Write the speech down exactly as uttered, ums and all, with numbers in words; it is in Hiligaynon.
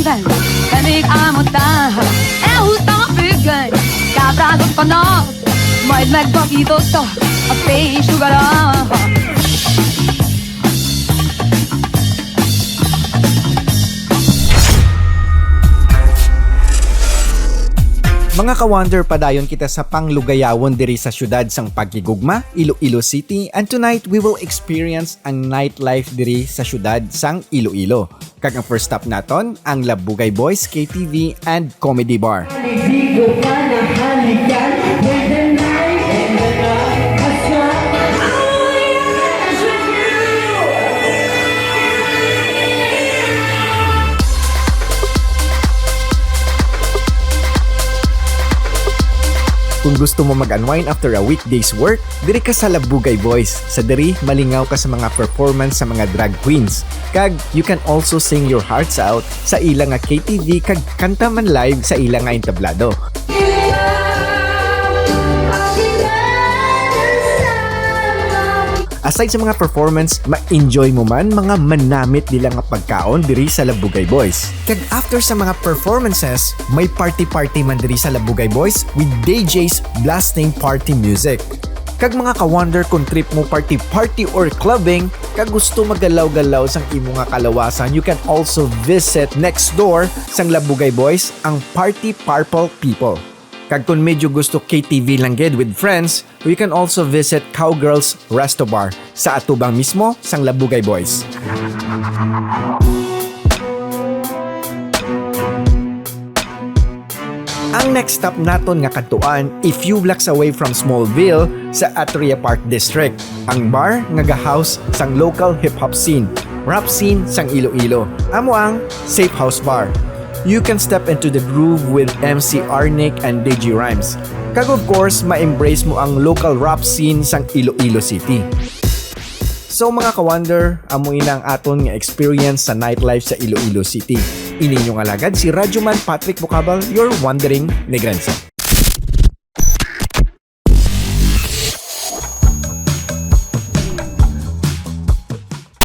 Kami amo ta, eh, utang ang bigay. Kabrado ka na, may nagbagido to, a pay sugar. Mga ka-wonder, padayon kita sa panglugayawon diri sa siyudad sang Pagkigugma, Iloilo City, and tonight we will experience ang nightlife diri sa siyudad sang Iloilo. Kag ang first stop naton, ang Labugay Boys K T V and Comedy Bar. Ligo ka na, halikan, with the night and the night. Kung gusto mo mag-unwind after a weekday's work, diri ka sa Labugay Boys. Sa diri, malingaw ka sa mga performance sa mga drag queens. Kag you can also sing your hearts out sa ila nga K T V kag kanta man live sa ila nga entablado. Aside sa mga performance, ma-enjoy mo man mga manamit nila nga pagkaon diri sa Labugay Boys. Kag after sa mga performances, may party-party man diri sa Labugay Boys with D Js blasting party music. Kag mga ka-wonder, kung trip mo party-party or clubbing, kag gusto magalaw-galaw sang imo nga kalawasan, you can also visit next door sang Labugay Boys, ang Party Purple People. Kag kung medyo gusto K T V lang gid with friends, you can also visit Cowgirls Resto Bar sa atubang mismo sang Labugay Boys. Ang next stop naton nga kadtuan, a few blocks away from Smallville, sa Atria Park District, ang bar nga ga-house sang local hip-hop scene, rap scene sang Iloilo. Amo ang Safe House Bar. You can step into the groove with M C Arnic and D J Rhymes. Kag of course, ma-embrace mo ang local rap scene sang Iloilo City. So, mga ka-wonder, amo ina ang aton nga experience sa nightlife sa Iloilo City. Ini inyo nga alagad, si Radyoman Patrick Bocabal, your wandering Negrense.